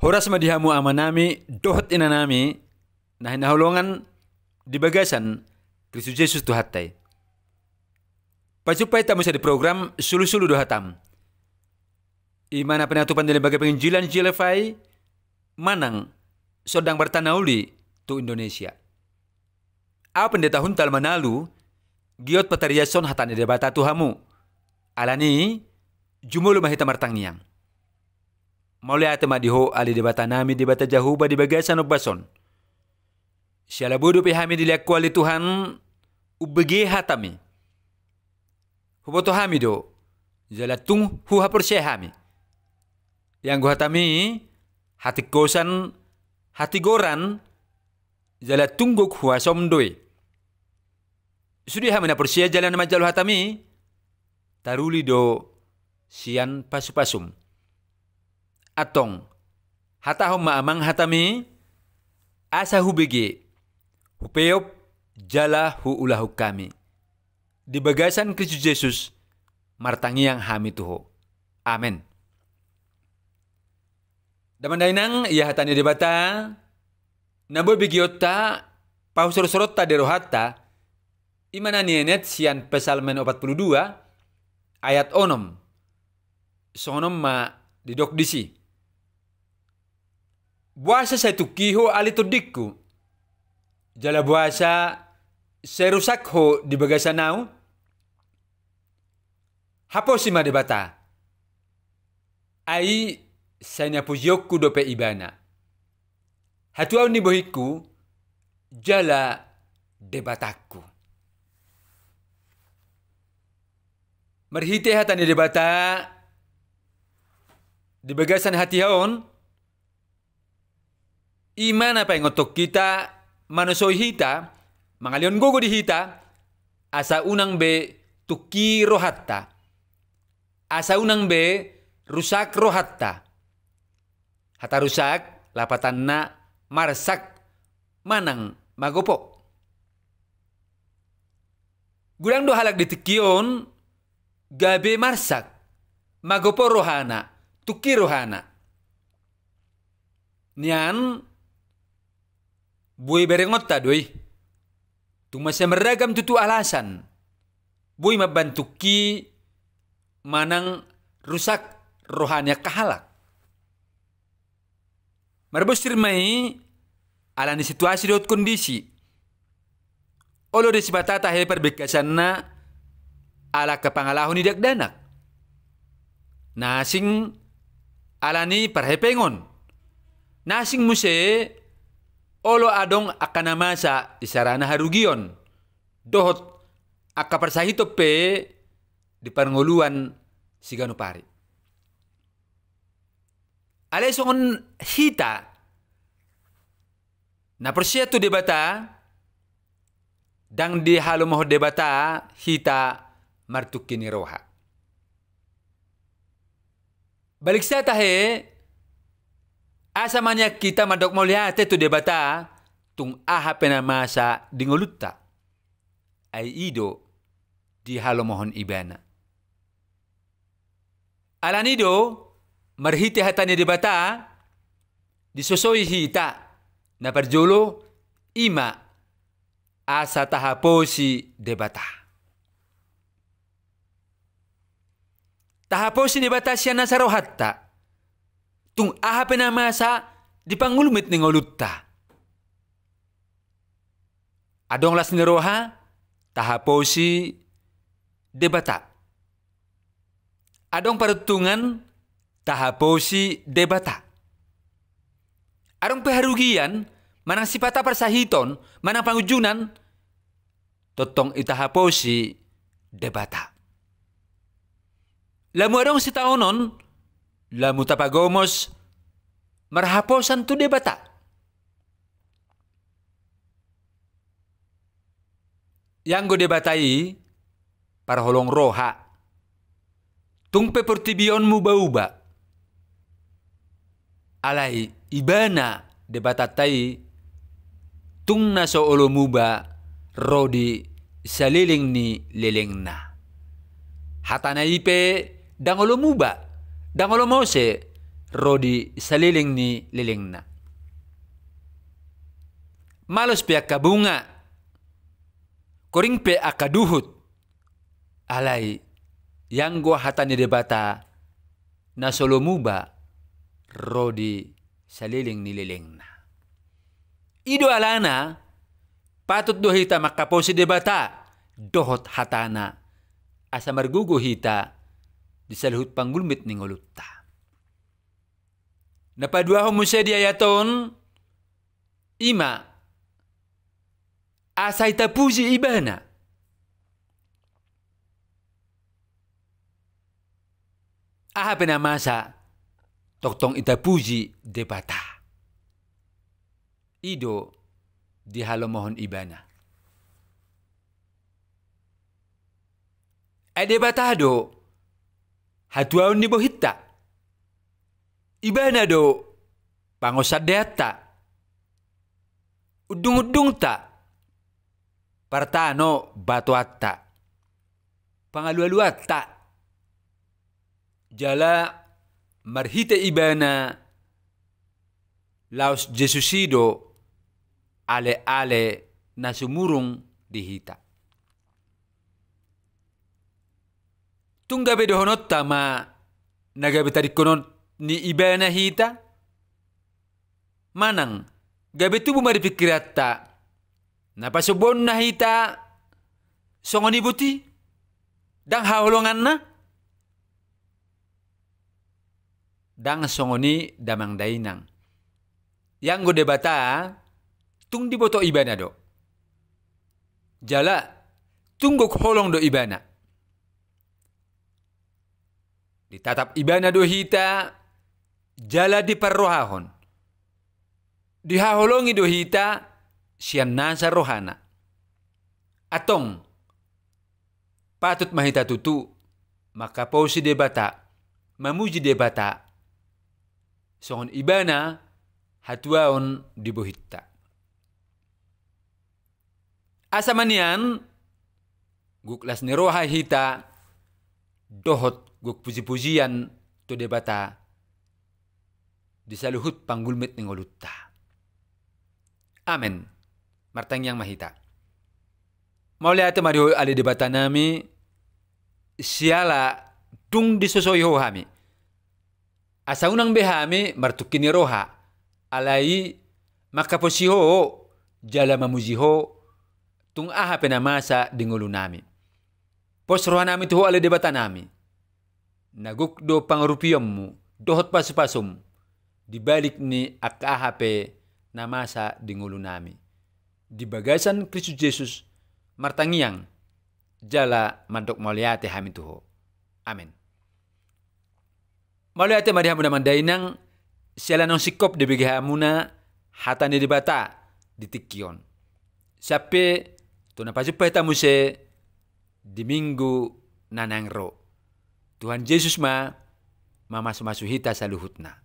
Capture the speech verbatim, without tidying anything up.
Horas ma di hamu amanami dohot inanami na hinaholongan di bagasan Kristus Jesus Tuhanta i. Pajumpa hita muse di program Sulusulu do Hatam, i ma na pinatupa ni Lembaga Penginjilan G L F I manang Sondang Barta Na Uli tu Indonesia. Ahu Pendeta Huntal Manalu, giot patariashon hata ni Debata tu hamu. Alani i, jumolo ma hita martangiang. Mauliate ma di Ho ale Debatanami, Debata Jahowa, di bagasan ombas on. Siala boi dope hami dilehon Ho ale Tuhan, umbege hatami. Huboto hami do, jala tung huhaporseai hami. Ianggo hatami, hatingkosan, hatigoran, jala tung gok huasom do i. Sude hami na porsea jala na manjalo hatami, taruli do sian pasupasum. Antong, hatahon ma Amang hatami, asa hubege, hupeop, jala huulahon hami. Di bagasan Kristus Jesus, martangiang hami tu Ho. Amen. Damang dainang, ia hata ni Debata na boi begeonta, pahusorsoronta di rohanta, i ma na nienet sian Psalmen opat pulu dua ayat onom. Songon on ma didok disi: Boasa sai tungki Ho ale tondingku? Jala boasa sai rusak Ho di bagasan ahu? Haposi ma Debata. Ai sai na pujionku dope Ibana, hatuaon ni bohingku jala Debatangku. Marhite hata ni Debata di bagasan hatiha on, i ma na paingothon hita, manosoi hita, mangalehon gogo di hita, asa unang be tungki rohanta, asa unang be rusak rohanta. Hata rusak lapatanna marsak manang magopo. Godang do halak di tingki on gabe marsak, magopo rohana, tungki rohana. Nian boi berengonta do i. Tung mansai marragam tutu alasan boi mambahen tungki manang rusak roha ni angka halak. Marbonsir ma i ala ni situasi dohot kondisi. Olo do sipata tahe parbengkasanna ala angka pangalaho ni dakdanak. Na asing ala ni parhepengon. Na asing muse olo adong angka na masa isarana harugion dohot angka parsahiton pe di parngoluan siganup ari. Alai songon hita na porsea tu Debata, ndang dihalomohon Debata hita martungki ni roha. Baliksa tahe, asa ma nian hita mandok mauliate tu Debata tung aha pe na masa di ngolunta. Ai i do dihalomohon Ibana. Ala ni i do, marhite hata ni Debata, disosoi hita, na parjolo, i ma asa tahaposi Debata. Tahaposi Debata sian nasa rohanta, tung aha pe na masa di pangulmit ni ngolunta. Adong las ni roha, tahaposi Debata. Adong paruntungan, tahaposi Debata. Adong pe harugian, manang sipata parsahiton, manang pangunjunan, tongtong i tahaposi Debata. Lamu adong sitaonon, lamu tapagomos marhaposan tu Debata. Ianggo Debata i parholong roha. Tung pe portibi on muba-uba, alai Ibana Debatanta i tung na so olo muba ro di saleleng ni lelengna. Hatana i pe ndang olo muba, ndang olo mose, ro di saleleng ni lelengna. Malos pe angka bunga, koring pe angka duhut, alai ianggo hata ni Debata na so lomuba ro di saleleng ni lelengna. I do alana patut do hita mangkaposi Debata dohot hatana, asa margogo hita di saluhut panggulmit ni ngolunta. Na paduahon muse di ayat on, i ma asa itapuji Ibana. Aha pe na masa, tongtong itapuji Debata. I do dihalomohon Ibana. Ai Debata do hatuaon ni bohinta. Ibana do pangonsandeanta, undungundungta, partanobatoanta, pangalualuanta. Jala marhite Ibana laos Jesus i do aleale na sumurung di hita. Tung gabe dohononta ma na gabe tadingkonon ni Ibana hita? Manang gabe tubu ma di pingkiranta na pasombuonna hita songon i boti, ndang haholonganna? Ndang songon i damang dainang. Ianggo Debata tung diboto Ibana do. Jala tung gok holong do Ibana. Ditatap Ibana do hita jala diparrohahon. Dihaholongi do hita sian nasa rohana. Antong, patut ma hita tutu mangkaposi Debata, mamuji Debata, songon Ibana hatuaon di bohinta. Asa ma nian gok las ni roha hita dohot gok pujipujian tu Debata di saluhut panggulmit ni ngolunta. Amen. Martangiang ma hita. Mauliate ma di Ho ale Debatanami, siala tung disosoi Ho hami. Asa unang be hami martungki ni roha, alai mangkaposi Ho jala mamuji Ho tung aha pe na masa di ngolunami. Pos rohanami tu Ho ale Debatanami. Na gok do pangarupionmu dohot pasupasum di balik ni angka aha pe na masa di ngolunami. Di bagasan Kristus Jesus martangiang jala mandok mauliate hami tu Ho. Amen. Mauliate ma di hamu damang dainang, siala naung singkop dibege hamuna hata ni Debata di tingki on. Sampe tu na pajumpa hita muse di minggu na naeng ro. Tuhan Jesus ma mamasumasu hita saluhutna.